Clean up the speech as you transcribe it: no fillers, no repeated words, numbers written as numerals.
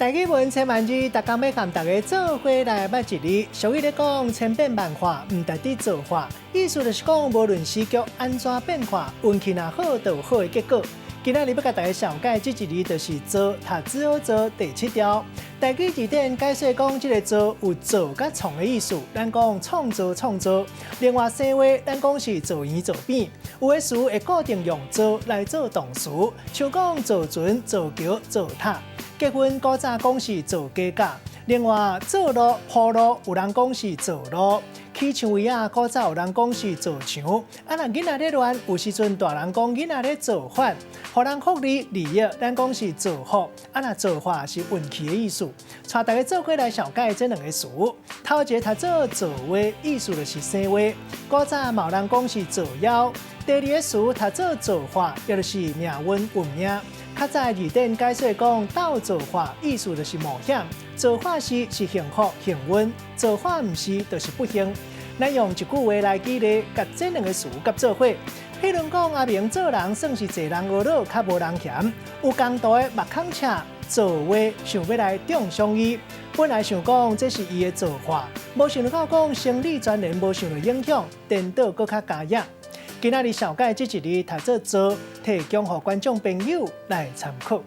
台語文千萬字，逐工欲共大家做伙來捌一字。俗語咧講，千變萬化，毋值佇造化。意思就是講，無論時局按怎變化，運氣若好，就有好的結果。今仔日欲共大家紹介這一字，就是造，讀子造第七調。台語字典解釋講，這个造有造佮創的意思，咱講創造創造。另外生話，咱講是造圓造扁。有的詞會固定用造來做動詞，像講造船、造橋、造塔。結婚古早講是造家甲，另外做路鋪路，有人講是造路。起牆圍仔，古早有人講是造牆。啊，若囡仔咧亂，有時陣大人講囡仔咧造反，予人福利利益，咱講是造福。啊，若造化是運氣的意思。帶大家做伙來紹介這兩个詞。頭一个讀做造話，意思就是生話。古早嘛有人講是造妖。第二个詞讀做造化，也就是命運運命。較早字典解釋講，鬥造化意思就是冒險，造化時是幸福幸運，造化毋是就是不幸。咱用一句話來舉例，共這兩个詞佮做伙。譬如講，阿明做人算是濟人呵咾，較無人嫌。有工圖的目空赤造話，想欲來中傷伊。本來想講這是伊的造化，無想到講生理全然無受著影響，顛倒閣較加野。今仔日紹介這一字讀做造，提供予觀眾朋友來參考。